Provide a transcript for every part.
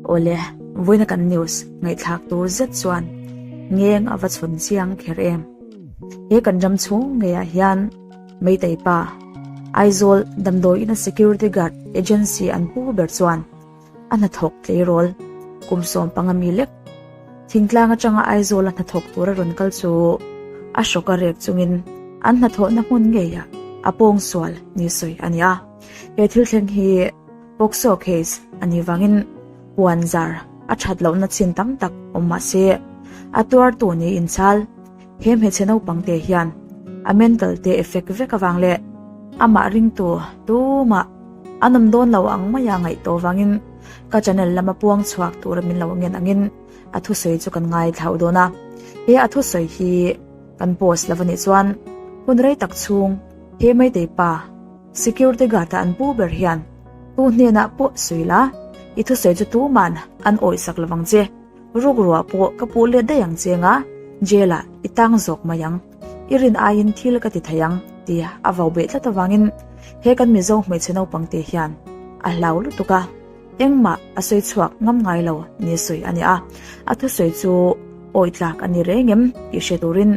Awle, vawiina kan news ngaihthlak tur zet chuan ngeng a va chhawn chiang kher em. He kan ram chhung ngeiah hian Meitei pa, Aizawl damdawi ina security guard agency an pu ber chuan a hnathawk tleirawl kum 15 mi lek thingtlang atanga Aizawl a hnathawk tura rawn kal chu a hrawk a rek chungin an hnathawhna hmun ngeiah a pawngsual ni sawi a ni a. He thil thleng hi POCSO case a nih vangin puan zar a that lohna chin tam tak awm mah se a tuartu niin chal. He hmeichhe naupang te hian a mental te effect vek avang leh amah ringtu tumah an awm dawn lo ang maia ngaih tawh vangin ka channel lama puang chhuak tura min lo ngen angin a thusawi chu kan ngaithla dawn a. He a thusawi hi kan post lo a nih chuan hun rei tak chhung he Meitei pa security guard a an pu ber hian tu hnenah pawh sawi la, i thusawi chu tuman an awihsak lovang che. Rukruah pawh ka puh let daih ang che nga, jail ah i tang zawk mai ang, i rin aiin thil ka ti thei ang tih a vau beh tlat avangin he kan Mizo hmeichhe naupang te hian a hlau lutuk a, engmah a sawi chhuak ngam ngai lo ni sawi a ni a, a thusawi chu awi tlak a ni reng em tih hre turin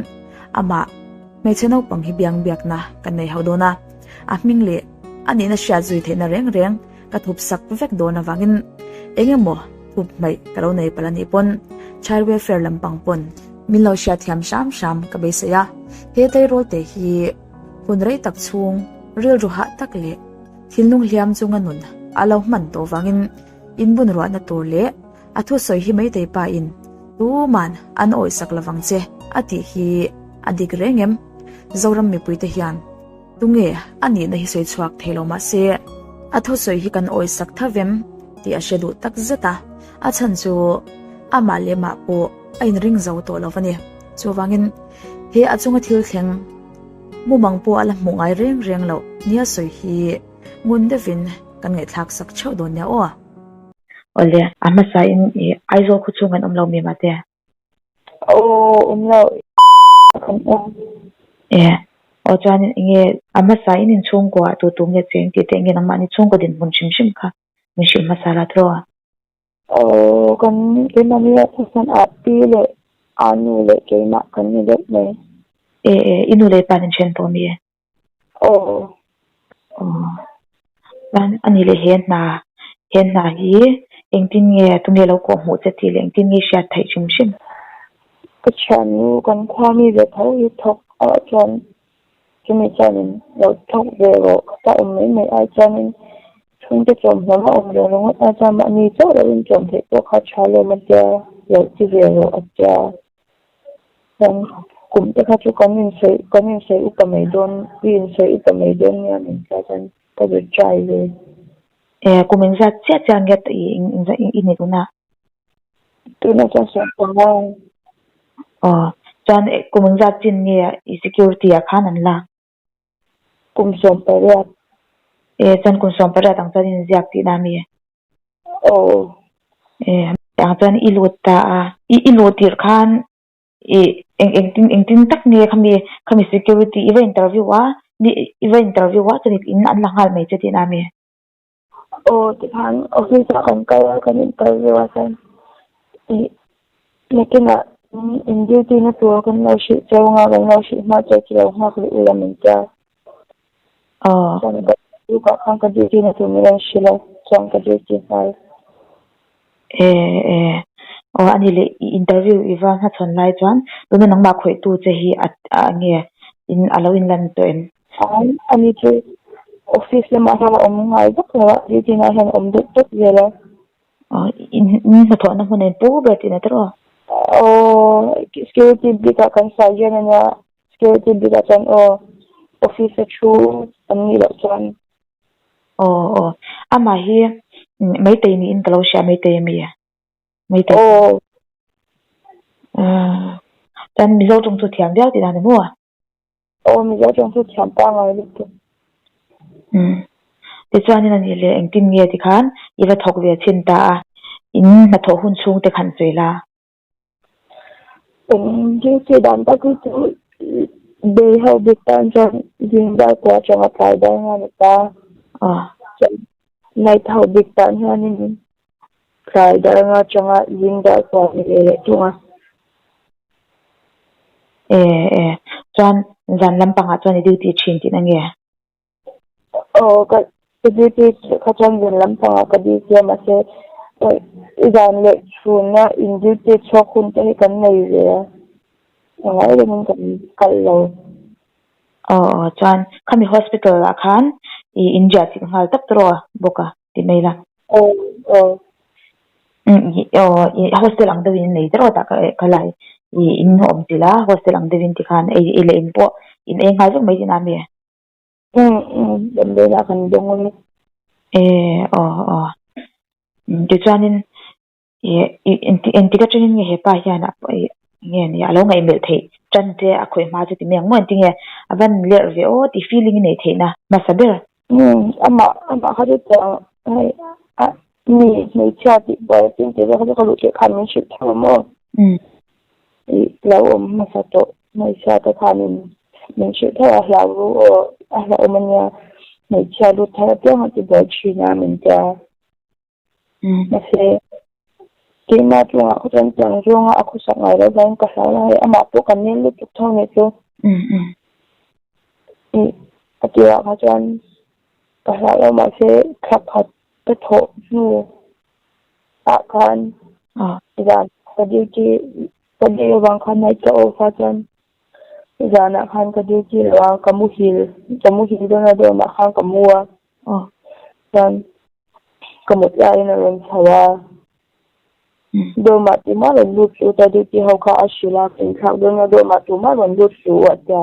amah hmeichhe naupang hi biang biakna kan nei hauh dawn a, a hming leh a nihna hriat zui theihna reng reng Ka thup sak vek dawn avangin eng emaw thup hmaih ka lo nei palh a nih pawn Child Welfare lampang pawn min lo hriatthiam hram hram ka beisei a. He tleirawl te hi hun rei tak chhung rilru hah tak leh thilnung hliam chunga nun a lo hman tawh vangin inbun ruahna tur leh a thusawi hi Meitei pa in tuman an awihsak lovang che a tih hi a dik reng em? Zoram mipuite hian Tunge a nihna hi sawi chhuak thei lo mah se, a thusawi hi kan awisak tha vem tih a hre duh tak zet a, a chhan chu amah leh mah pawh a inring zo tawh lo a ni. Chuvangin he a chunga thil thleng mumang pawh a la hmuh ngai reng reng loh nia sawi hi ngun deuhin kan ngaihthlak sak theuh dawn nia aw. Awle, a hmasain i Aizawl khaw chhung an awm lo mi mate? Aw awm lo kan awm. E aw chuan enge a hmasa in inchhungkua tu tu nge cheng tih te enge nangmahni chhungkaw dinhmun hrim hrim kha min hrilh hmasa la tiraw? Aw kan keimahni ah chuan a pi leh a nu leh keimah kan ni deuh mai. E e i nu leh i pa an inthen tawh mi? Aw. Aw. Chuan a ni leh he hna, he hna hi engtin nge tunge lo kawh hmuh che tih leh engtin nge i hriat theih hrim hrim? Ka thiannu kan khua mi ve tho hi thawk a chuan chumi chuanin lo thawk ve rawh ka awm mai mai ai chuanin chhungte chawmhlawm a awm reng ringawt ai chuan mahni chauh lo inchawm theih pawh kha tha lawm a tia lo ti ve rawh a tia. Chuan kum te kha chu kan insawi kan insawi upa mai dawn i insawi upa mai dawn nia min tia chuan ka be try ve. E kum engzat chiah chiah nge i i ni tuna? Tuna chuan 15. Aw chuan kum engzat chin nge i security ah khan an lak? Kum 18. E chuan kum 18 ang chuan i inziak tihna a mi? Aw. E ang chuan i lut ta a. I i luh tirh khan i eng engtin engtin tak nge khami khami security i va interview a mi i va interview a chuan in an la nghal mai che tihna a mi? Aw tikhan office ah kan kal a kan interview a chuan i nakinah in duty na tur kan lo hrilh cheu anga kan lo hrilh hma cheu chu lo nghak leh ula min tia. Aw. Chuan ka tukah khan ka duty na tur min rawn hrilh a, chuan ka duty nghal. E e aw a ni leh i interview i va hmachhawn lai chuan tuna nangmah khawihtu che hi a a nge in a lo inlan tawh em? An ani chu office lamah hian a awm ngai vak lo a, duty na hian a awm deuh tawp zel a. Aw in hnathawhna hmun a inpu ber tihna tawh? Aw security bikah kan sergeant a nia Security bikah chuan aw office a thu an nih loh chuan. Aw aw amah hi Meitei niin ka lo hria Meitei ami Meitei. Aw. Chuan Mizo tawng chu thiam viau tih dan ni maw? Aw Mizo tawng chu thiam pangngai lutuk. Umm tichuanin a nih leh engtin nge tikhan i va thawk ve chhin ta a in hnathawh hun chhung te khan sawi la. Eng duty dan tak hi chu bei ho bik tan chuan zing dar kua atanga tlai dar nga ni ta. Chuan night ho bik tan hianin tlai. Tlai dar anga atanga zing dar pawh ni ve leh tung a. E e, chuan zan lampangah chuan i duty thin tihna nge? Aw ka ka duty kha chuan zan lampangah ka duty a mahse zan leh chhuna in duty chhuak hun te hi kan nei ve a, engah rengin kan kal lo. Aw aw chuan khami hospital ah khan i inriah chilh nghal tawp tawh a bawk a ti mai la. Aw aw. Aw i hostel ang deuhin in nei tawh tah ka lai i in awm chilh a hostel ang deuhin tikhan ei ei leh in pawh in ei nghal vek mai tihna ami? Umm umm damdawiinah kan dawng a. E aw aw tichuanin Ih engtik atangin nge hepa hian a ih nge ni a lo ngaihmelh theih tan che a khawih hma chu ti mai ang maw engtin nge a van lerh ve aw tih feeling i neih theihna hmasa ber. Umm amah amah kha chu tiang hei a mi hmeichhia tih buai a ching tih vel kha chu ka luh theih khan min hrilh tho ang maw. Umm. Ih lo awm hmasa tawh hmeichhia te khanin min hrilh tho a hlau ru aw a hlauhawm ania hmeichhia lut thar apiang a ti buai thin a min tia. Mahse, keimah chungah khaw chuan tiang zawnga a khawsak ngai loh vangin ka hlau lo hei amah pawh ka nel lutuk tho nih chu. Ih a tirah kha chuan ka hlau lo mahse thla khat ka thawh hnu ah khan zan ka duty ka duty avang khan night ka off a chuan zanah khan ka duty lo a ka muhil ka muhil dawn a dawmah khan ka mu a. Chuan ka mut laiin a rawn chho a, Dawmah tumah rawn lut suh ta duty ho kha a hrilh a, ka inthlak dawn a dawmah tumah rawn lut suh a tia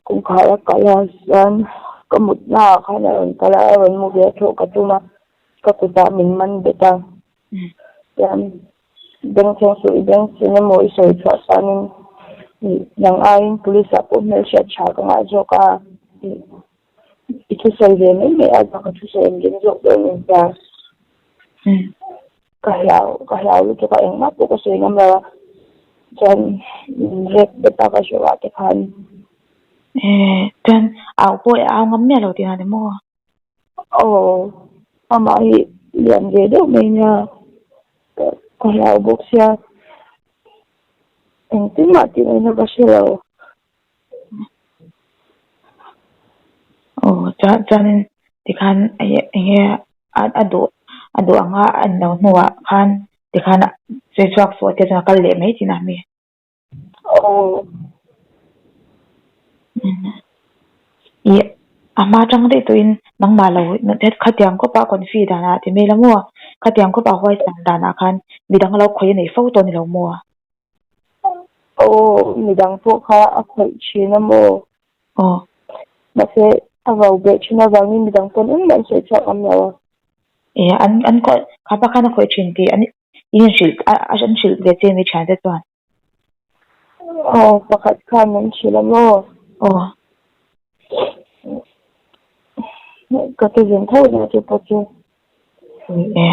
kawngkhar a kalh a, chuan ka mut naah khan a rawn kal a, a rawn mu ve a thawh ka tum a, ka kutah min man bet a, chuan bengchheng suh i bengchheng emaw i sawi chhuah chuanin nang aiin police ah pawh hmelhriat tha ka ngah zawk a. I thusawi ve mai mai a, ka thusawi an ring zawk dawn in tia. Ka hlau, ka hlau lutuk a, engmah pawh ka sawi ngam lo a. Chuan rek bet a ka hrilh ah te khan. Eh, chuan au pawh i au ngam miah lo tihna ni maw? Aw, amah hi lian ve deuh mai nia, ka hlau bawk sia. Engtin mah tih ngaihna ka hre lo. Aw chuan chuanin tikhan eng enge a duh a duh anga a en lo hnuah khan tikhan sawi chhuak suh te chuan a kal leh mai thin a mi. Aw. Ih a hma tang daih tawhin nangmah lo khatiang khawpa confi danah ti mai la maw khatiang khawpa huaisang danah khan midang lo khawih a nei fo tawh a ni lo maw? Aw, midang pawh kha a khawih thin a maw? Aw. Mahse, a vau beh thin avangin midang pawn engmah an sawi chhuak ngam lo a. E, an an khawih, kha pa khan a khawih thin tih an in hrilh a an hrilh ve che mi thiante chuan. Aw, pakhat khan min hrilh a maw? Aw. Ka ti zin tho na chu pawh chu. E.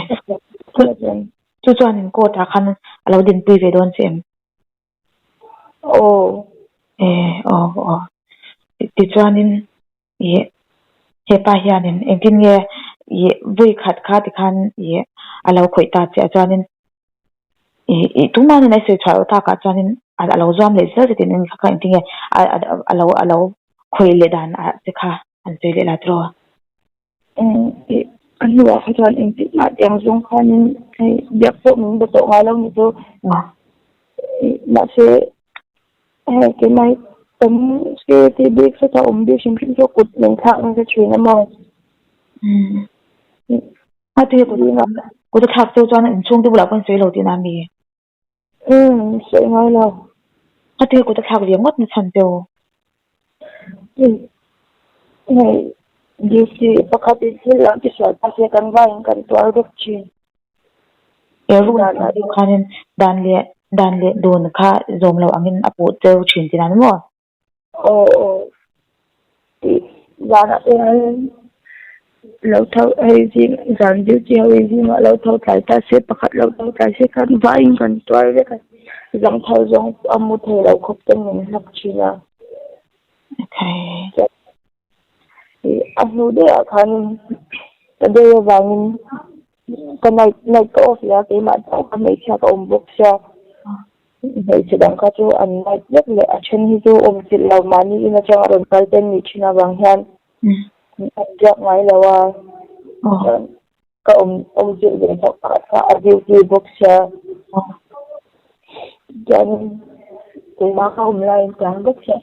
Chu chuanin court ah khan a lo dinpui ve dawn che em? Aw. E, aw, aw. Tichuanin ih hepa hianin engtin nge ih vui khat kha tikhan ih a lo khawih ta che a chuanin ih ih tumanin a sawi chhuah loh takah chuanin a lo zuam leh zel che tih nen kha engtin nge a lo a lo khawih leh dan ah che kha an sawi leh la tiraw? A hnuah kha chuan engtin mah tiang zawng khanin hei biak pawh min be tawh ngai lo ni chu. Mahse hei keimah hi kan security bik sawtah awm bik hrim hrim chu kut min thlak nasa thin a maw. A tu kut kut a thlak chu chuan inchhung te bulah pawh an sawi lo tihna a mi? Umm sawi ngai lo. A tu kut a thlak ve ngawt na chhan che u? Hei duty pakhat in thil lam ti sual ta se kan vaiin kan tuar vek thin. He rule ang deuh khanin dan leh dan leh dun kha zawm lo angin a puh cheu thin tihna ni maw? Aw aw tih zanah te hian lo tho hei zing zan duty ho hi zingah lo tho tlai ta se pakhat lo tho tlai se khan vaiin kan tuar vek a zang tho zawng a mu thei lo khawp ten min hlak thin a. Okay. A hnu deuhah khanin ka dei avangin. Ka night night ka off leh a keimah chauh ka hmeichhia ka awm bawk sia hmeichhe dang kha chu an night vek leh a then hi chu awm chilh lo mahni in atanga rawn kal te an nih thin avang hian an biak ngai lo a chuan ka awm awm chilh ve chauh pakhat kha a duty bawk sia chuanin keimah ka awm laiin tlang bawk sia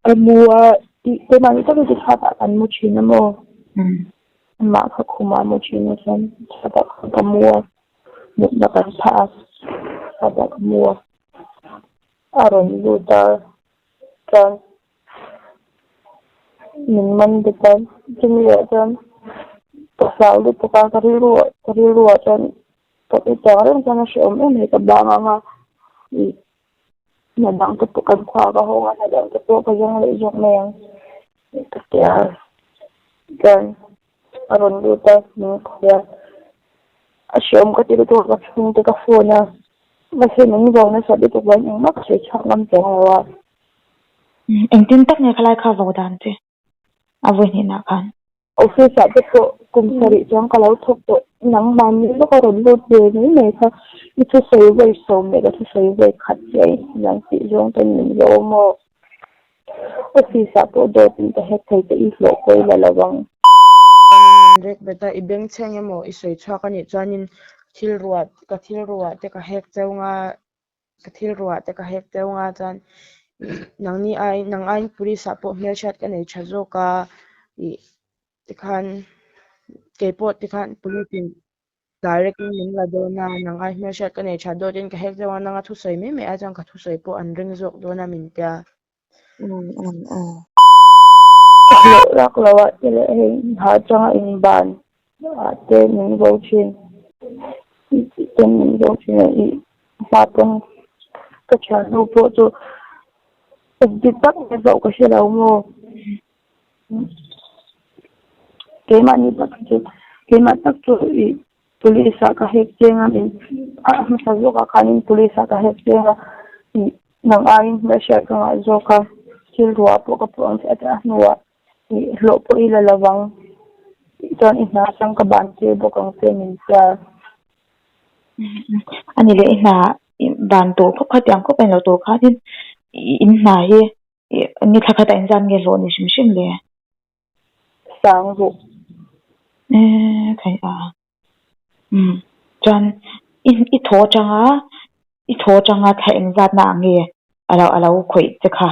a mu a keimah ni takin chhuatah kan mu thin a maw. Amah kha khumah mu thin a chuan chhuatah khan ka mu a, mutna kan phah a, chhuatah ka mu a, a rawn lut a chuan min man bet a, chumi ah chuan ka hlau lutuk a, ka rilru ah ka rilru ah chuan ka ti chang reng chuan a hrehawm em mai ka bang ang a ih hna dang te pawh kan khua ka hawng a hna dang te pawh ka zawng leh zawk mai ang. Ka ti a, chuan a rawn lut a, min khawih a, a hreawm ka ti lutuk a, ka chhungte ka phone a, mahse min vo nasa lutuk vangin engmah ka sawi chhuak ngam tawh lo a. Engtin tak nge khalai kha vo dan che a vawi hnenah khan? Office ah te pawh kum sarih chuan ka lo thawk tawh, nangmahni lawk a rawn lut ve mai mai kha i thusawi vawi sawm leh ka thusawi vawi khat chiah in nang tih zawng ten min va awm aw. Office ah pawh dawt in ka hek thei che i hlawh pawi la lo ang. Chuanin min rek bet a, i bengchheng emaw i sawi chhuak a nih chuanin thil ruah ka thil ruah te ka hek cheu nga ka thil ruah te ka hek cheu nga chuan nangni ai nang aiin police ah pawh hmelhriat ka nei tha zawk a ih tikhan keipawh tikhan police in Direct in min la dawn a, nang ai hmelhriat ka nei tha dawt in ka hek deuh a, nanga thusawi mai mai ai chuan ka thusawi pawh an ring zawk dawn a min tia. Hlawh lak lo ah te leh hei ha changa inban ah te min vo thin ten min vo thin a ih hma pawn ka thiannu pawh chu engti tak nge zawh ka hre lo maw. Keimahni tak chu keimah tak chu ih police ah ka hek cheng a min a hmasa zawkah khanin police ah ka hek cheng a ih nang aiin hmelhriat ka ngah zawk a thil ruah pawh ka pawh ang che a ti a hnuah ih hlawh pawh i la lo vang chuan i hna atang ka ban tir bawk ang che min tia. Ani leh i hna ban tur khawp kha tiang khawp a ni lo tur khanin in hna hi. Ni thla khatah inzat nge hlawh ni hrim hrim le? Sang ruk. Eee khai a. Umm chuan i i thaw atanga i thaw atanga thla engzatna ah nge a lo a lo khawih che kha?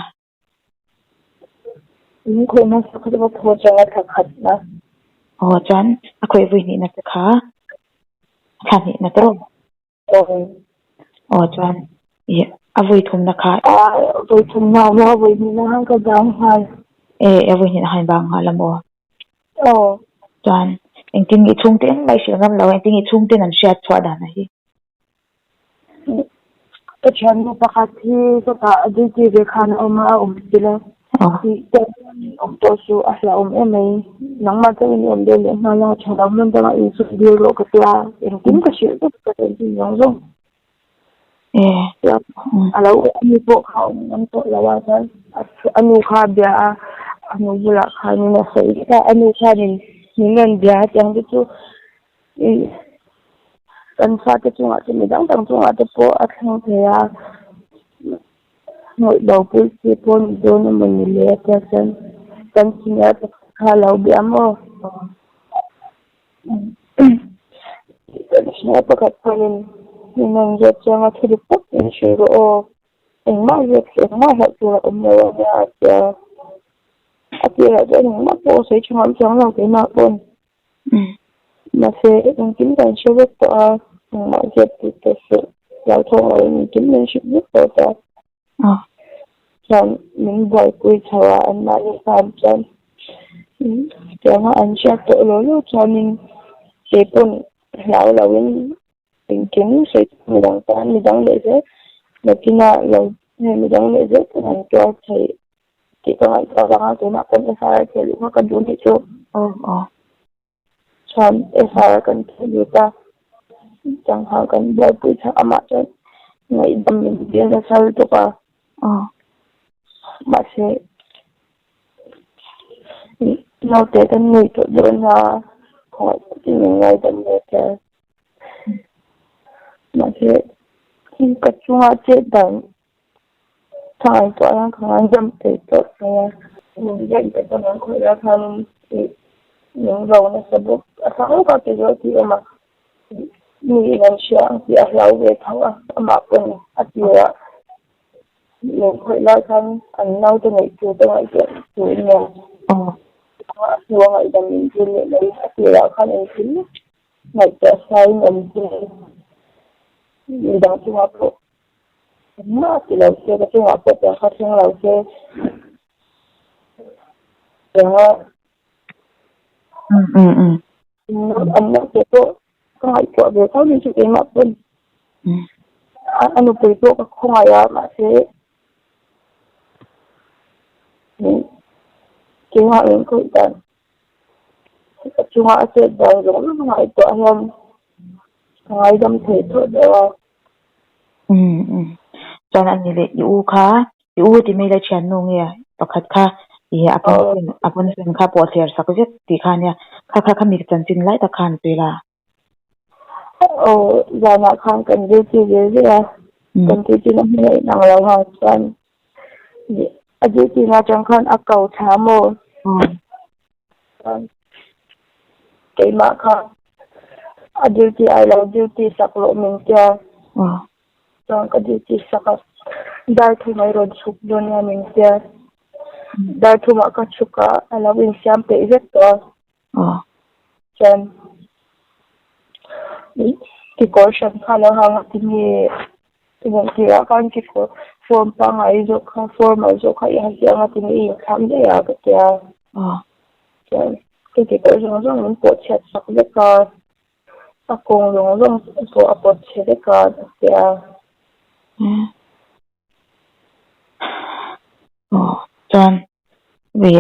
In khawih hmasa kha chu ka thaw atanga thla khatna. Aw chuan a khawih vui hnihna che kha thla hnihna te rawh. Aw chuan ih a vawi thumna kha. A vawi thumna a awm a, a vawi hnihna khan ka bang nghal. E a vawi hnihna khan i bang nghal a maw? Aw. Chuan engtin nge i chhungte engmah i hrilh ngam lo a, engtin nge i chhungten an hriat chhuah dan a hi? Ka thiannu pakhat hi chutah a duty ve khan a awm a, a awm sil a. Tih te awm tawh suh a hlauhawm em mai. Nangmah chauhin i awm deuh leh nghal a, tha lo hmun dangah i insawi dil rawh ka tia, engkim ka hrilh vek ka chanchin zawng zawng. A lo a nu pawh kha a awm ngam tawh lo a chuan a nu kha a bia a, a nu bulah khanin a sawi vek a, a nu khanin min rawn bia a tiang te chu ih kan fate chungah te midang dang chungah te pawh a thleng thei a. Ngawih bo pui chi pawh ni dawn emaw ni le a tia chuan kan senior pakhat kha a lo bia maw? Kan senior pakhat khanin min rawn zawt chiang a, thu dik tak min hrilh rawh aw, engmah ziak suh engmah hlauh tur a awm lo a nia a tia. A tirah chuan engmah pawh a sawi tha ngam chuang lo keimah pawn. Mahse, engkim kan hre vek tawh a, engmah ziak tih tawh suh, hlauthawng lo in engkim min hrilh vek tawh ta. Chuan min buaipui chho a, anmahni khan chuan tianga an hriat tawh lo lo chuanin keipawn hlau loin engkim sawi midang tan midang leh zel nakinah lo hei midang leh zel pawn an tuar theih. Tih ka ngaihtuah avanga tunah pawn FIR theh luh kha ka duh nih chu. Chuan FIR kan theh lut a, sangha kan buaipui chak amah chuan ngaihdam min dil nasa lutuk a. Mahse naute kan nei tawh dawn a. Khawngaih takin min ngaidam ve ta. Mahse, ka chunga chet dan ka ngaihtuah hian ka ngaidam thei tawh lo a. Min biak bet a min khawih lai khanin min ro nasa bawk. A thlang lawkah ke zawh tih a awm a, mi in an hria ang tih a hlau ve tho a, amah pawn a tirah Min khawih lai khan an naute neih tur te ngaihtuah tur nia a hnu a ngaihdam in dil leh mai a tirah khan engkim ngaihtuah saiin awm se midang chungah pawh engmah a ti lo se ka chungah pawh tiang kha thleng lo se tianga an naute pawh Ka ngaihtuah ve tho ni chu keimah pawn a nupui pawh ka khawngaih a mahse keimah min khawih dan ka chunga a chet dan zawng zawng ka ngaihtuah hian ka ngaidam thei tawh deuh a. Chuan a ni leh i u kha i u ti mai la thiannu nge pakhat kha i a pawn a pawn fan kha pawh thler sak vek tih kha ania kha kha khami chanchin lai tak khan sawi la. Aw zanah khan kan duty ve ve a kan duty na hmun a inang lo ha chuan a duty na atang khan a ko thla maw chuan keimah kha a duty ai lo duty sak loh min tia. Chuan ka duty sak a, dar thum a rawn chhuk dawn nia min tia. Dar thumah ka chhuk a, a lo insiam peih vek tawh a. Chuan kekawr hran kha a lo hang a, tinge tumah tirah khan kekawr form pangngai zawk kha formal zawk kha i ha chiang a, tinge i inthlak daih a ka tia. Chuan ka kekawr zawng zawng min pawh chhiat sak vek a. A kawng zawng zawng pawh a pawt chhe vek a a ti a. Aw chuan ui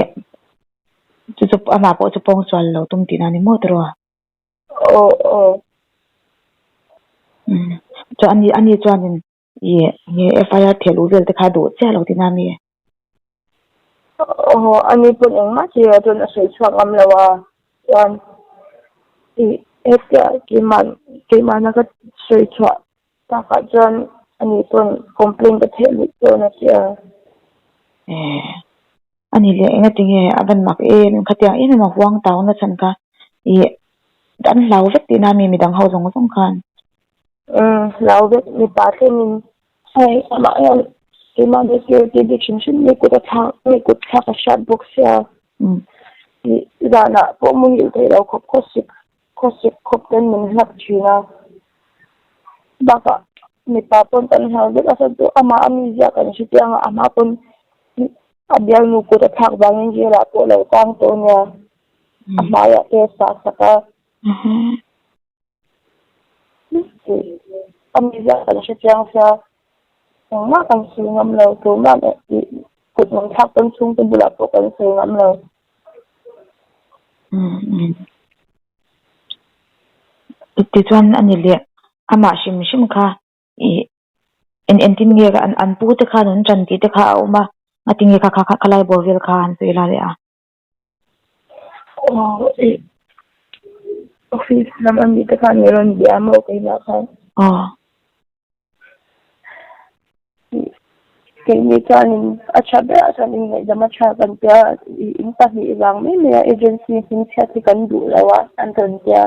chu chu amah pawh chu pawng sual lo tum tihna a ni maw tiraw? Aw aw. Chuan ani ani chuanin i nge FIR theh luh vel te kha duh chiah lo tihna a mi? Aw ani pawn engmah chi ah chuan a sawi chhuak ngam lo a chuan ih hetia keimah keimahna ka sawi chhuah takah chuan ani pawn complaint ka theh luh dawn a tia. Eh ani leh engatinge a van mak em khatiang em em a huang tau na chhan kha ih an hlau vek tihna mi midang ho zawng zawng khan. Umm hlau vek mipa thlengin Hei amah hian keimah ni security bik hrim hrim mi kut a thlak mi kut thlak a hriat bawk sia tih zanah pawh muhil theih lo khawp khawsik khawsik khawp ten min hlap thin a bakah mipa pawn kan hlau vek a chuan chu amah a mizia kan hre chiang a amah pawn a bialnu kut a thlak vangin jail ah pawh a lo tang tawh ania a hmaiah te a sah sak a. A mizia kan hre chiang sia, engmah kan sawi ngam lo, tumah ih kut ngam thlak pawn chhungte bulah pawh kan sawi ngam lo. Tichuan a ni leh amah hrim hrim kha ih en entin nge an an pu te khan an tan tih te kha a awm a, ngatinge kha kha khalai bawr vel kha an sawi la leh a. Aw ih office lam a nih te khan min rawn bia maw keimah khan. Aw. Ih keini chuanin a tha berah chuan inngaihdam a tha kan tia ih in pahnih vang mai mai a agency hmingchhiat hi kan duh lo a an rawn tia.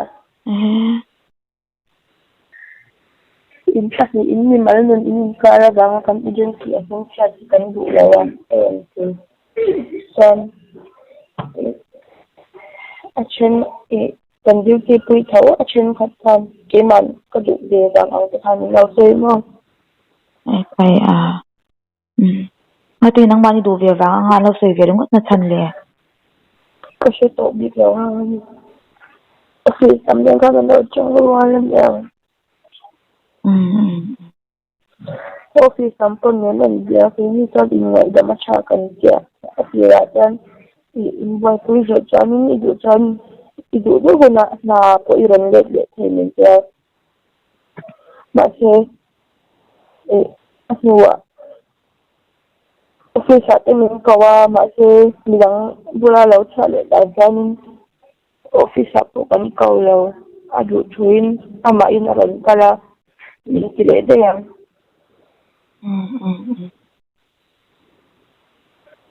In pahnih in mi mal nun in inkar avanga kan agency a hming chhiat hi kan duh lo a a rawn ti. Chuan a then ih kan duty pui tho a thenkhat khan keimah ka duh ve vang ang te khan min lo sawi maw. Ekai a umm ngati nangmah ni duh ve vang anga an lo sawi ve ringawt na chhan le. Ka hre tawh bik lo a ni. Office tam deuh khan an lo chang rual a niang. Umm. Office tam pawn nen an bia keini chuan inngaihdam a tha kan tia a tirah chuan ih inbuaipui zawh chuanin i duh chuan i duh duh hunah hna pawh i rawn let leh thei min tia. Mahse ih a hnuah office ah te min ko a mahse midang bula lo chhuah leh dan chuanin. Office ah pawh kan ko lo, a duh thuin amahin a rawn kal a, min ti leh daih ang.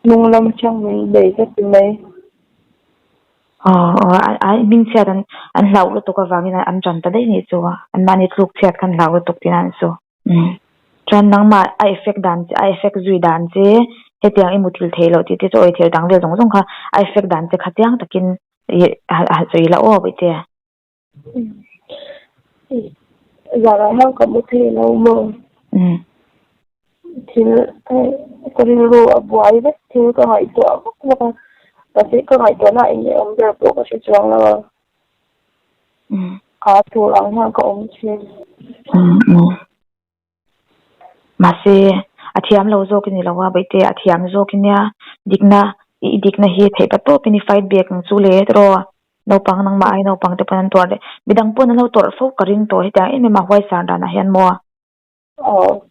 Hnung lam atang min bei ka ti mai. Aw aw a hming chhiat an an hlauh lutuk avangin an tan ta daih nih chu a, anmahni tluk chhiat kha an hlau lutuk tihna an sawi. Chuan nangmah a effect dan che a effect zui dan che hetiang i muthilh theih loh tih te chu awi thil dang vel zawng zawng kha a effect dan che kha chiang takin ih han sawi la aw bawihte. Zanah hian ka mu thei lo maw? Thil ka rilru a buai vek thil ka ngaihtuah vak vak a, mahse ka ngaihtuahna eng nge awm ber pawh ka hre chuang lo a. Aa tur ang hian ka awm thin. Mahse, a thiam lo zawk i ni lo a, Baihte a thiam zawk i nia. Dikna, i dikna hi theih pa tawpin i fight back ang chu le tiraw? Naupang nangmah ai naupang te pawn an tuar leh midang pawn an lo tawrh fo ka ring tawh hetiang em em a huaisar danah hian maw? Aw.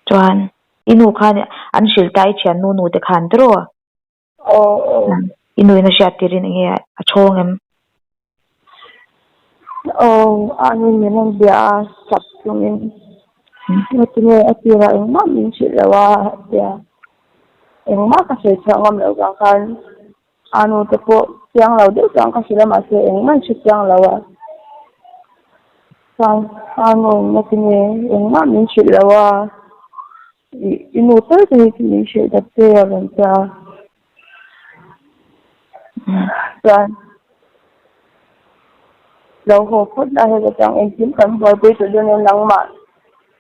Chuan, i nu khan an hrilh ta i thiannu nu te khan tiraw? Aw aw. I nuin a hriat tirin enge a chhawng em? Aw, a nuin min rawn bia a, chak chungin ngatinge a tirah engmah min hrilh lo a tia engmah ka sawi chhuah ngam loh vang khan a nu te pawh chiang lo deuh chuan ka hrilh a mahse engmah an hre chiang lo a. Chuan a nuin ngatinge engmah min hrilh lo a. I nu tal te hi chu min hrilh ta che a rawn ti a. Chuan lo haw phawt la hei atang engkim kan buaipui tawh dawn nia nangmah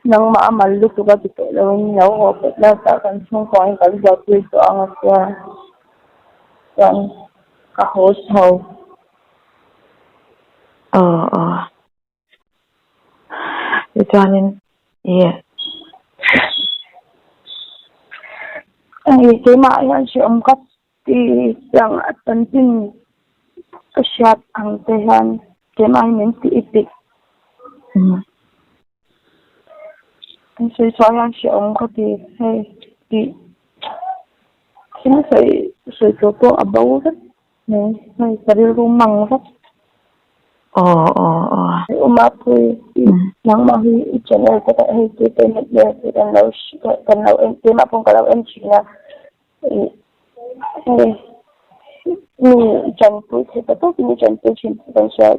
nangmah a mal lutuk a ti tawh loin lo haw phawt la tah kan chhungkaw in kan buaipui tawh ang a tia. Chuan ka haw chho. Aw aw. Tichuanin ih. Hei keimah hian hrehawm ka ti chiang a chanchin ka hriat ang te hian keimah hi min tih ipik. An sawi chhuah hian hrehawm ka ti hei tih thil sawi sawi tur pawh a bo vek. Hei ka rilru mang vek. Aw aw aw. Hei u Mapui i nangmah hi i channel te kha hei tu te net vel hi kan lo kan lo en keimah pawh ka lo en thin a i hei mi i tanpui theih ta tawpin i tanpui thin tih kan hria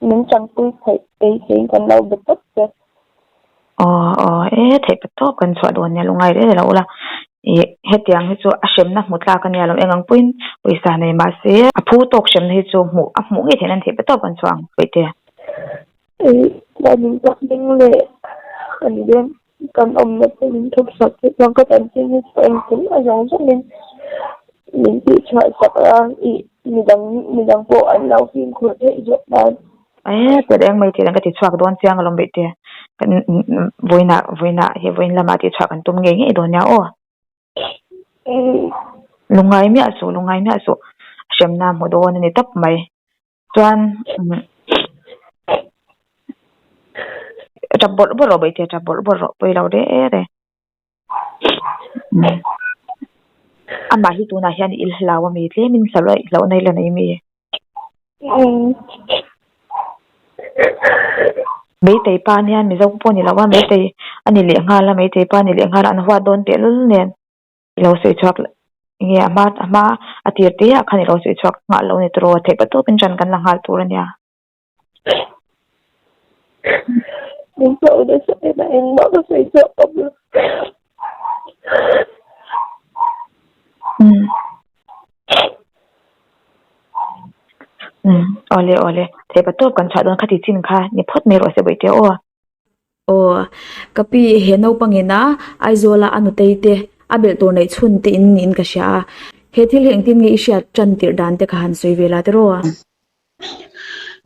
min tanpui theih beiseiin kan lo be tawp che. Aw aw e theih pa tawp kan chhuah dawn nia lungai reng lo ula ih hetiang hi chu a hremna hmu tlak a nia lo eng ang pawhin pawisa nei mahse a phu tawk hremna hi chu hmuh a hmuh ngei theih nan theih pa tawp kan chhuah ang pawihte. Ih chuanin ka hming leh kan veng kan awmna te min thup sak theih chuan ka chanchin hi chu engkim a zawng zawngin min tih chhuah sak a ih midang midang pawh an lo fimkhur theih zawk nan. E tel eng mai thil ang ka ti chhuak dawn chiang alawm beh te kan vawiinah vawiinah he vawiin lamah tih chhuah kan tum ngei ngei dawn nia aw. Lungngai miah suh lungngai miah suh hremna hmu dawn a ni tawp mai chuan tap bawrh bawrh rawh bawihte tap bawrh bawrh rawh pawi lo reng reng. Amah hi tunah hian i hlau a mi tlemin hlauhna i la nei mi? Meitei pa nia Mizo pawh ni lo a Meitei a ni leh nghal a Meitei pa ni leh nghal a an huat dawn teh lul nen i lo sawi chhuak enge a hma a hma a tir te ah khan i lo sawi chhuak nghal lo ni tawh theih pa tawpin ṭan kan la nghal tur a nia. Min chauh nasa em a engmah ka sawi chhuak awm lo. Umm awle awle theih pa tawp kan chhuah dawn khati chin kha ni phawt mai rawh se bawihte aw. Aw ka pi he naupang ina Aizawl a a nutei te a belh tur neih chhun te in niin ka hria a he thil hi engtin nge i hriat tan tirh dan te kha han sawi ve la tiraw.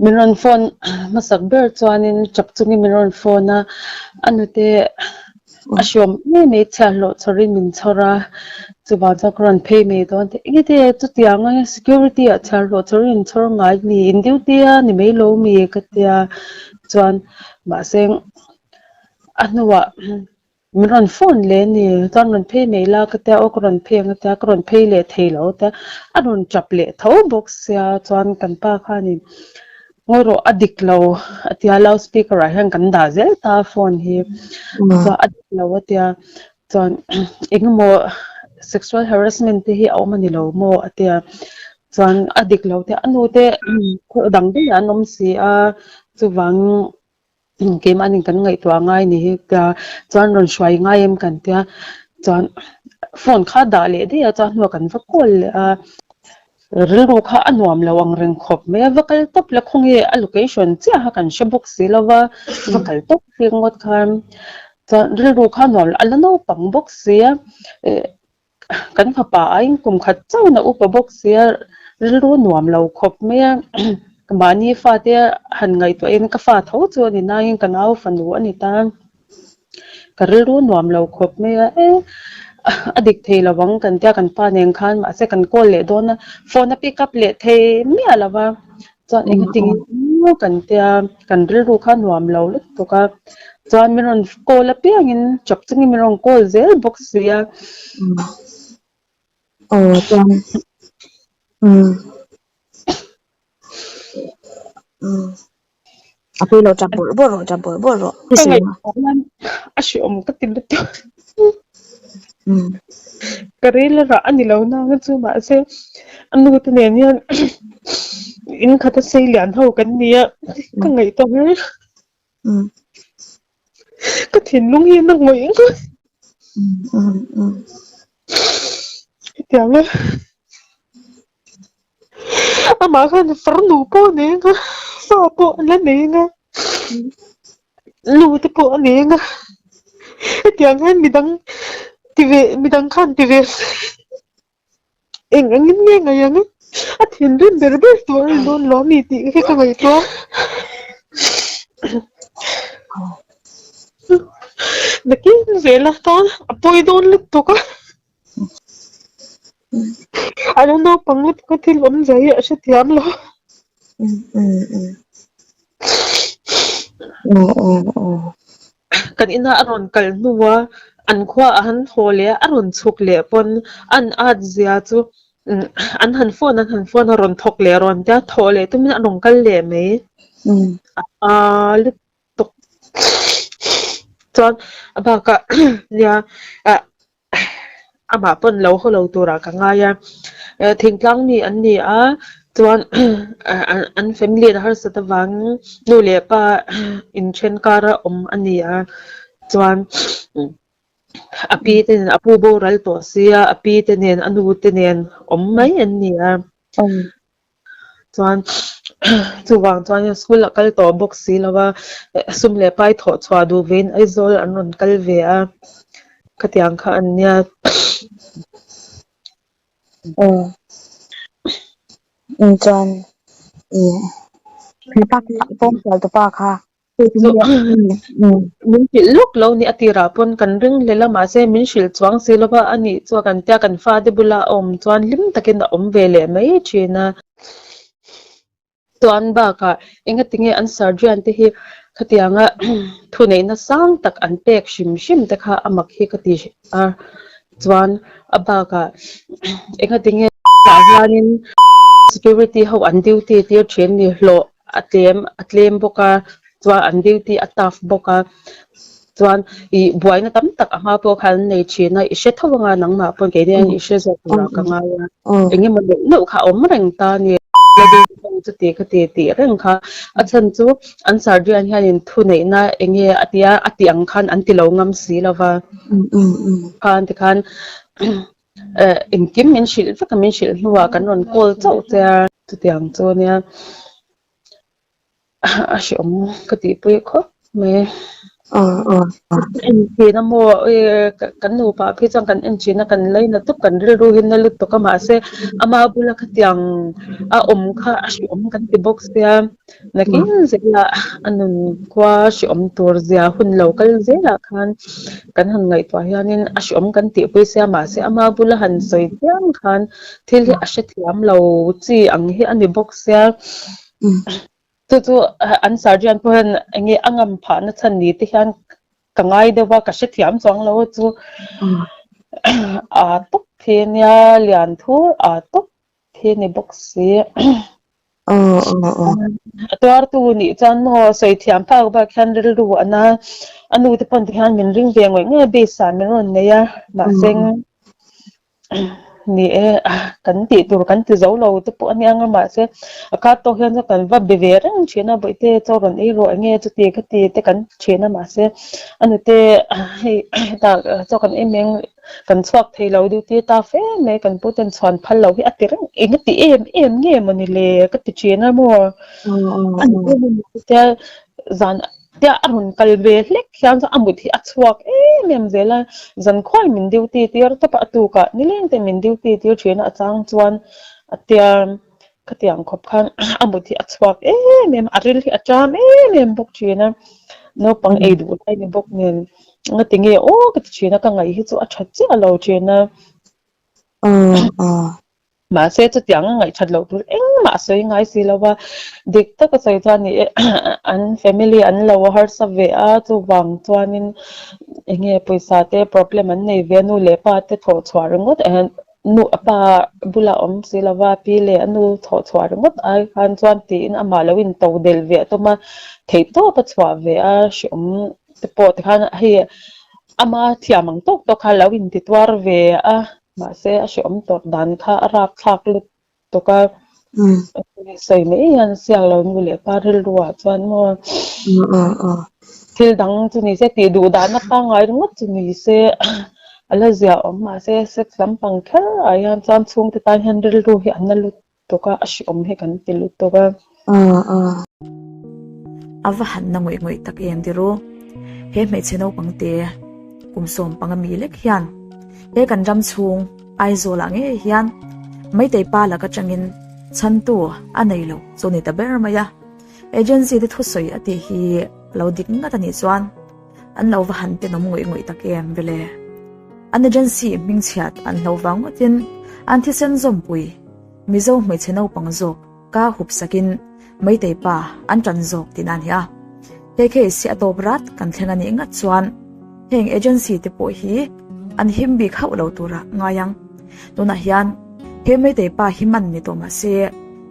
Min rawn phone hmasak ber chuanin tap chungin min rawn phone a, a nute a hriawm mai mai chhiahhlawh chhawrin min chhawr a, chuvang chuan ka rawn phei mai dawn teh. Enge te chutiang a security ah chhiahhlawh chhawrin min chhawr ngai mi in duty a ni mai lo mi ka tia chuan mahse a hnuah. Min rawn phone leh a ni, chuan rawn phei mai la ka tia aw ka rawn phei ang a tia ka rawn phei leh thei lo a tia a rawn tap leh tho bawk sia chuan kan pa khanin ngawi rawh a dik lo a tia loud speaker ah hian kan dah zel ta a phone hi chuan a dik lo a tia chuan engemaw sexual harassment te hi a awm a ni lo maw a tia chuan a dik lo te a nu te khaw dang daih ah an awm si a chuvangin Keimahni kan ngaihtuah ngai ni hi tia chuan rawn hruai ngai em kan tia chuan phone kha dah leh daih a chuan hnuah kan va call leh a rilru kha a nuam lo ang reng khawp mai a va kal tawp la khawnge a location chiah kha kan hre bawk si lo va va kal tawp hlek ngawt khan chuan rilru kha a nuam lo a la naupang bawk si a eh Kan fapa aiin kum khat chauhin a upa bawk sia, rilru nuam lo khawp mai a. Mahni fate han ngaihtuahin ka fa tho chu a ni nangin ka nau fanu a ni ta. Ka rilru nuam lo khawp mai a, e a dik thei lo ang kan tia kan pa nen khan mahse kan call leh dawn a, phone a pick up leh thei miah lo va. Chuan engtin maw kan tia kan rilru kha nuam lo lutuk a, chuan min rawn call apiangin chawp chungin min rawn call zel bawk si a. Aw chuan umm umm a pui lo tap bawrh bawrh rawh tap bawrh bawrh rawh. Ka ngaihtuah hian a hreawm ka ti lutuk. Ka ril a rah a ni lo nang chu mahse a nu te nen hian in khat a sei lian ho kan ni a ka ngaihtuah hle. Ka thinlung hi na ngawih ngawih. Hetiang a amah khan farnu pawh a nei anga fa pawh a la nei anga nu te pawh a nei anga hetiang hian midang ti ve midang khan ti ve se eng angin nge ngaih ang a thinrim ber ber tur a ni dawn lo ami tih hi ka ngaihtuah nakin zela tan a pawi dawn lutuk a. A la naupang lutuk a thil awm zai hi a hrethiam lo. Kan ina a rawn kal hnua an khua a han haw leh a, a rawn chhuk leh pawn an at zia chu an han phone an han phone a rawn thawk leh rawn tia thawh leh tumin a rawn kal leh mai. A lutuk. Tawk chuan a bakah nia ah amah pawn lo haw lo turah ka ngai a, thingtlang mi an ni a chuan an family an harsat avangin nu leh pa inthen kara awm a ni a chuan a pi te nen a pu boral tawh sia a pi te nen a nu te nen awm mai an ni a. Chuan chuvang chuan school a kal tawh bawk si lo a, sum leh pai thawh chhuah duh vein Aizawl an rawn kal ve a, khatiang kha an nia. Aw chuan ih pawngsual tupa kha Min hrilh lawk lo ni a tirah pawn kan ring hlel a mahse min hrilh chuang si lova a nih chuan kan tia kan fate bula a awm chuan hlim takin a awm ve leh mai thin a. Chuan bakah engatinge an surgeon te hi khatianga thuneihna sang tak an pek hrim hrim te kha a mak hi ka ti a chuan a bakah engatinge tah hianin security ho an duty tir thin ni hlawh a tlem a tlem bawk a chuan an duty a tough bawk a chuan ih buaina tam tak a hma pawh khan an nei thin a i hre tho anga nangmah pawh keini hian i hre zawk turah ka ngai a eng emaw neuh neuh kha a awm reng ta a ni chuti khati tih reng kha a chhan chu an surgeon hianin thuneihna eng nge a tia a tih ang khan an ti lo ngam si lo va khan tikhan engkim min hrilh vek a min hrilh hnuah kan rawn call chauh che a. Chutiang chu ania a hreawm ka tihpui khawp mai. En thin a maw kan nupa phei chuan kan en thin a kan laina tawp kan rilru hi na lutuk a mahse ama bula khatiang a awm kha a hreawm kan ti bawk sia nakin zelah a nun khua hreawm tur zia hun lo kal zelah khan kan han ngaihtuah hianin a hreawm kan tihpui sia mahse ama bula han sawi chiang khan Thil hi a hrethiam lo chi ang hi a ni bawk sia. Chu chu an surgeon pawh hian eng nge a ngam phah na chhan ni te hian ka ngai deuh a ka hrethiam chuang lo a chu a tawp hi nia lian thur a tawp hi ni bawk si. A tuartu nih chuan maw sawi thiam phak bak hian rilru a na a nu te pawn tikhian min ring ve ngawih ngawih a base ah min rawn nei a mahse Ni e, kan tih tur kan ti zo lo te pawh a nia nga mahse a khat tawk hian chuan kan va be ve reng thin a bawihte chaw rawn ei rawh enge chuti khati te kan thin a mahse a nute hei hetah chaw kan ei mai ang kan chhuak thei lo duty ta fe mai kan pu ten chhuan phal lo hi a ti reng eng a ti em em nge mawni le ka ti thin a maw a nute zan Tia a rawn kal ve hlek hian chuan a mut hi a chhuak em em zel a, zan khuai min duty tir tawp a, a tukah nileng te min duty tir thin a, a chang chuan a tia khatiang khawp khan a mut hi a chhuak em em a, a ril hi a ṭam em em bawk thin a, naupang ei duh lai ni bawk nen ngati nge aw ka ti thin a, ka ngaih hi chu a ṭha chiah lo thin a. Mahse, chutiang a ngaihthat loh tur engmah a sawi ngai si lo va, dik taka sawi chuan ni e an family an lo harsa ve a, chuvang chuanin eng nge pawisa te problem an nei ve a, nu leh pa te thawh chhuah ringawt nu a pa bulah awm si lo va, pi leh a nu thawh chhuah ringawt ai khan chuan tiin amah lo in to delh ve a tum a, theihtawp a chhuah ve a, hreawm te pawh tikhan hei ama thiam ang tawk tawk kha lo intituar ve a. Mahse a hrehawm tawrh dan kha a rap thlak lutuk a, sawi mai hian siak lo nu leh pa rilru ah chuan maw thil dang chu ni se tih duh dahna pangngai ringawt chu ni se a la zia awm mahse sex lampang kher ah hian chuan chhungte tan hian rilru hi an la lutuk a, a hrehawm hi kan ti lutuk a. A va han na ngawih ngawih tak em ti ru. He hmeichhe naupang te kum 15 mi lek hian he kan ram chhung Aizawl ah ngei hian Meitei pa lak atangin chhantu a nei lo chu ni ta ber mai a. Agency te thusawi a tih hi lo dik ngat a nih chuan an lo va han tenawm ngawih ngawih tak em vele. An agency hmingchhiat an hlo vang ngawtin an thisen zawmpui Mizo hmeichhe naupang zawk Ka hup sakin Meitei pa an ṭan zawk tihna a ni a. He case hi a tawp rat kan thleng a nih ngat chuan heng agency te pawh hi an him bik hauh lo tura ngai ang. Tunah hian he Meitei pa hi man ni tawh mah se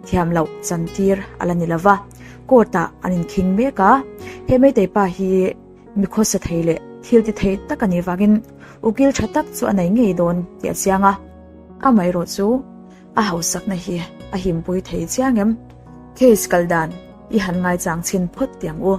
thiam loh chantir a la ni lo va, court ah an inkhing mek a. He Meitei pa hi mi khawsa thei leh thil ti thei tak a nih vangin ukil ṭha tak chu a nei ngei dawn tih a chiang a. Amaherawh chu A hausakna hi a himpui thei chiang em? Case kal dan i han ngaichang chhin phawt tiang u.